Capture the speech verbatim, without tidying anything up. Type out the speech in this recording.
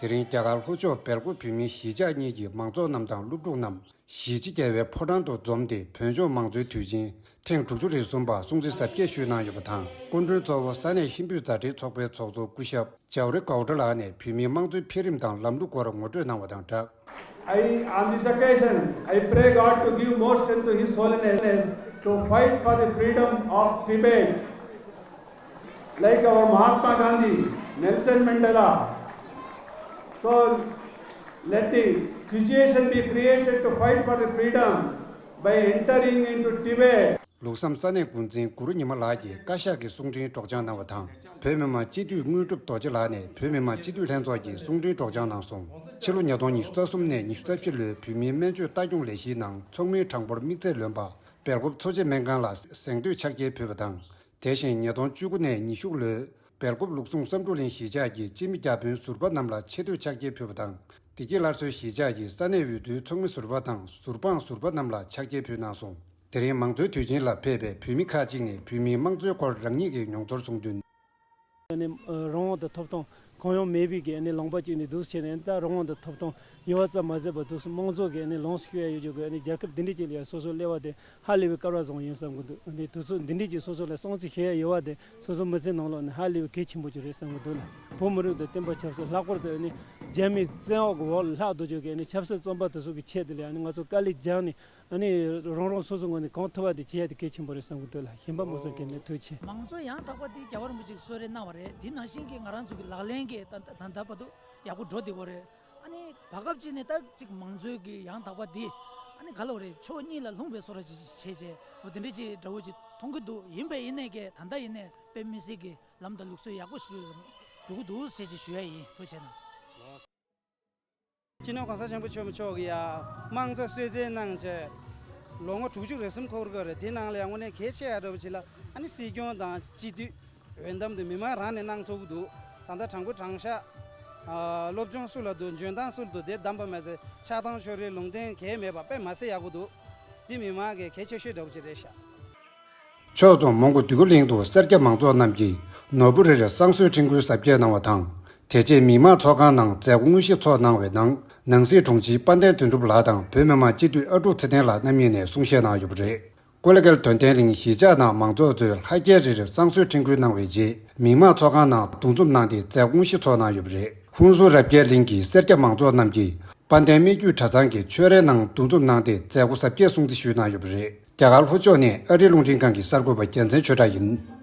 དེ་རིང་རྒྱ་གར་ལྷོ་ཕྱོགས་སྦེལ་ཀོབ་བོད་མིའི་གཞིས་ཆགས་གཉིས་ཀྱི་མང་ཚོགས་རྣམས་དང་སློབ་ཕྲུག་རྣམས་གཞིས་སྤྱི་རྒྱལ་བའི་ཕོ་བྲང་དུ་འཛོམས་ཏེ། བོད་ལྗོངས་མང་གཙོའི་དུས་ཆེན་ཐེངས་དྲུག་ཅུ་རེ་གསུམ་པ་སྲུང་བརྩི་གཟབ་རྒྱས་ཞུས་གནང་ཡོད་པ་དང་། སྐུ་མགྲོན་གཙོ་བོ་ས་གནས་ཧིན་བོད་མཛའ་འབྲེལ་ཚོགས་པའི་ཚོགས་གཙོ་སྐུ་ཞབས་ཇའོ་རི་གའོ་ཏྲ་ལགས་ནས་བོད་མིའི་དམངས་གཙོའི་འཕེལ་རིམ་དང་ལམ་ལུགས་སྐོར་ངོ་སྤྲོད་གནང་བ་དང་སྦྲགས། I, on this occasion, I pray God to give more strength to His Holiness to fight for the freedom of Tibet, like our Mahatma Gandhi, Nelson Mandela. So, let the situation be created to fight for the freedom by entering into Tibet. ལུགས་བསམ་ས་གནས་འགོ་འཛིན་གུ་རུ་ཉི་མ་ལགས་ཀྱིས་བཀའ་ཤག་གི་གསུང་འཕྲིན་སྒྲོག་སྦྱང་གནང་བ་དང་། བོད་མི་མང་སྤྱི་འཐུས་དངོས་གྲུབ་རྡོ་རྗེ་ལགས་ནས་བོད་མི་མང་སྤྱི་འཐུས་ལྷན་ཚོགས་ཀྱི་གསུང་འཕྲིན་སྒྲོག་སྦྱང་གནང་སོང་། ཕྱི་ལོ་ཉིས་སྟོང་ཉི་ཤུ་རྩ་གསུམ་ནས་ཉི་ཤུ་རྩ་བཞི་ལོའི་བོད་མིའི་སྨན་བཅོས་ལྟ་སྐྱོང་ལས་གཞིའི་ནང་ཚོགས་མིའི་གྲངས་འབོར་དམིགས་ཚད་ལོན་པ། སྦེལ་ཀོབ་འཚོ་བྱེད་སྨན་ཁང་ལ་གཟེངས་བསྟོད་ཕྱག་འཁྱེར་ཕུལ་བ་དང་། དེ་བཞིན་ཉིས་སྟོང་བཅུ་དགུ་ནས་ཉི་ཤུ་ལོའི་སྦེལ་ཀོབ་ལུགས་ཟུང་བསམ་གྲུབ་གླིང་གཞིས་ཆགས་ཀྱི་སྤྱི་མི་བརྒྱ་དཔོན་ཟུར་པ་རྣམས་ལ་ཆེ་བསྟོད་ཕྱག་འཁྱེར་ཕུལ་བ་དང་། བདེ་སྐྱིད་སླར་གསོའི་གཞིས་ཆགས་ཀྱི་ས་གནས་འོས་བསྡུའི་ཚོགས་མི་ཟུར་པ་དང་ཟུར་དཔང་ཟུར་པ་རྣམས་ལ་ཕྱག་འཁྱེར་ཕུལ་གནང་སོང་། དེ་རིང་མང་གཙོའི་དུས་ཆེན་ལ་ཕེབས་པའི་བོད་མི་ཁག་ཅིག་ནས་བོད་མིའི་དམངས་གཙོའི་སྐོར་རང་ཉིད་ཀྱི་མྱོང་ཚོར་གསུངས་དོན། ཨ་ནི་ཨ་རང་དབང་དང་ཐོབ་ཐང་གང་ཡང་མེད་པའི་གི་ཨ་ནི་ལུང་པ་ཅིག་ནས་འདུག་བྱས་ནས། ད་རང་དབང་དང་ཐོབ་ཐང་ཉེས་པ་རྩ་མ་ཟད་པར་འདུག་དམངས་གཙོ་གི་ཨ་ནི་ལོངས་སུ་སྤྱོད་ཡ་ཡོད་རྒྱུ་གི་ཨ་ནི་རྒྱལ་ཁབ་འདི་འདྲ་ཅིག་ལ་ཡ་སོ་སོ་སླེབས་པ་དེ་ཧ་ལས་པའི་སྐལ་བ་བཟང་ཡིན་བསམ་གི་འདུག་ཨ་ནི་དུས་ཚོད་འདི་འདྲ་ཅིག་སོ་སོ་ལ་སྲུང་བརྩི་བྱེད་ཡ་ཡོད་པ་དེ་སོ་སོ་མི་ཚེ་ནང་ལོགས་ནས་ཧ་ལས་པའི་གལ་ཆེན་པོ་ཅིག་རེད་བསམ་གི་འདུག་ལ། བོད་མི་རིགས་དང་བསྟན་པ་ཆབ་སྲིད། ལྷག་པར་དུ་ཨ་ནི་རྒྱ་མིའི་བཙན་འོག་གི་འོག་ལ་ལྷག་འདུག་རྒྱུ་གི་ཨ་ནི་ཆབ་སྲིད་བཙོན་པ་དེ་ཚོ་གི་ཆེད་དུ་ལ་ཡ་ཨ་ནི་ང་ཚོ་དཀའ་ལས་རྒྱག་ནས། ཨ་ནི་རང་རང་སོ་སོ་ངོས་ནས་གང་ཐུབ་པ་དེ་བྱེད་ཡ་དེ་གལ་ཆེན་པོ་རེད་བསམ་གི་འདུག་ལ། གཞན་པ་མུ་མཐུད་གལ་མེད། ཐུགས་རྗེ་ཆེ། མང་གཙོ་ཡང་དག་པ་དེ་རྒྱལ་བ་རིན་པོ་ཆེས་གསོལ་རས་གནང་བ་རེད། དེ་ནང་བཞིན་གྱི་ང་རང་ཚོ་གི་ལག་ལེན་གྱི་ད་ད་ད་ལྟ་བར་དུ་ཡག་པོ་འགྲོ་བསྡད་ཡོད་རེད། ཨ་ནི་བར་སྐབས་ཅིག་ནས་ད་ཅིག་མང་གཙོའི་གི་ཡང་དག་པ་དེ་ཨ་ནི་ག་ལ་བ་རེད། ཕྱོགས་གཉིས་ལ་ལྷུང་བའི་བཟོ་འདྲ་ཅིག་བྱས་བྱས། འོ་དེ་འདྲ་ཅིག་འདྲ་བོ་ཅིག་མཐོང་གི་འདུག་ཡིན་པས་ཡིན་ནས་ཀྱི་ད་ལྟ་ཡིན་ནས་དཔེ་མི་སྲིད་ཀྱི་ལམ་དང་ལུགས་སྲོལ་ཡག་པོ་ཞིག་འགྲོ་གི་འདུག་ཟེར་ཅིག་ཞུ་ཡ་ཡིན། ཐུགས་རྗེ་གནང་། སྤྱི་ནོར་གོང་ས་ཆེན་པོ་མཆོག་མཆོག་གིས་ཡ་དམངས་གཙོ་གསོལ་སྩལ་གནང་བྱས་ལོ་ངོ་དྲུག་ཅུ་རེ་གསུམ་འཁོར་གི་རེད། དེ་ནང་ལ་ཡང་དངོས་གནས་གལ་ཆེ་ཡ་འདྲ་བོ་ཅིག་ལ་ཨ་ནི་སྲིད་སྐྱོང་དང་སྤྱི་འཐུས་འོས་འདེམས་དེ་མི་མང་རང་ནས་གནང་ཐུབ་ཀྱི་འདུག་ད་ལྟ་དྲང་པོ་དྲང་བཞག་ཨ་སློབ་སྦྱོང་སུ་ལ་འདུག་འཇོན་ཐང་སུ་ལ་འདུག་དེ་བདམས་པ་མ་ཟད་ཆགས་སྡང་ཕྱོགས་རིས་ལུང་བསྟན་གང་ཡང་མེད་པ་དཔེ་མ་སྲིད་ཡག་པོ་འདུག་དེ་མི་མང་གི་གལ་ཆེ་ཤོས་འདྲ་བོ་ཅིག་རེད་ཤག་ཕྱོགས་མཚུངས་མོན་གྷོ་འདོད་རྒུ་གླིང་དུ་སེར་སྐྱ་མང་ཚོགས་རྣམས་ཀྱིས་ནོར་བུ་རིར་བསང་གསོལ་ཁྲིན་ཀུའི་གཟབ་རྒྱས་གནང་བ་དང་། དེ་རྗེས་མི་དམངས་ཚོགས་ཁང་ནང་མཛད་སྒོ་དངོས་གཞི་ཚོགས་གནང་བའི་ནང་། ནང་སྲིད་དྲུང་ཆེ་དཔལ་ལྡན་དོན་གྲུབ་ལགས་དང་བོད་མི་མང་སྤྱི་འཐུས་ཨ་ཀྲུག་ཚེ་བརྟན་ལགས་རྣམ་གཉིས་ནས་གསུང་བཤད་གནང་ཡོད་པ་རེད། ཀོ་ལི་གྷལ་དོན་ལྡན་གླིང་གཞིས་ཆགས་ནང་མང་ཚོགས་ཚོས་ལྷ་རྒྱལ་རིར་བསང་གསོལ་ཁྲིན་ཀུའི་གནང་བའི་རྗེས། མི་དམངས་ཚོགས་ཁང་ནང་འདུ་འཛོམས་གནང་སྟེ་མཛད་སྒོ་དངོས་གཞི་ཚོགས་གནང་ཡོད་པ་རེད། ཧུན་སུར་རབ་རྒྱས་གླིང་གི་སེར་སྐྱ་མང་ཚོགས་རྣམས་ཀྱིས་དཔལ་ལྡན་སྨད་རྒྱུད་གྲྭ་ཚང་གི་ཆོས་རའི་ནང་འདུ་འཛོམས་གནང་སྟེ་མཛད་སྒོ་གཟབ་རྒྱས་སྲུང་བརྩི་ཞུས་གནང་ཡོད་པ་རེད། རྒྱ་གར་ལྷོ་ཕྱོགས་ནས་ཨ་རིའི་རླུང་འཕྲིན་ཁང་གི་གསར་འགོད་པ་རྒྱལ་མཚན་ཆོས་གྲགས་ཡིན།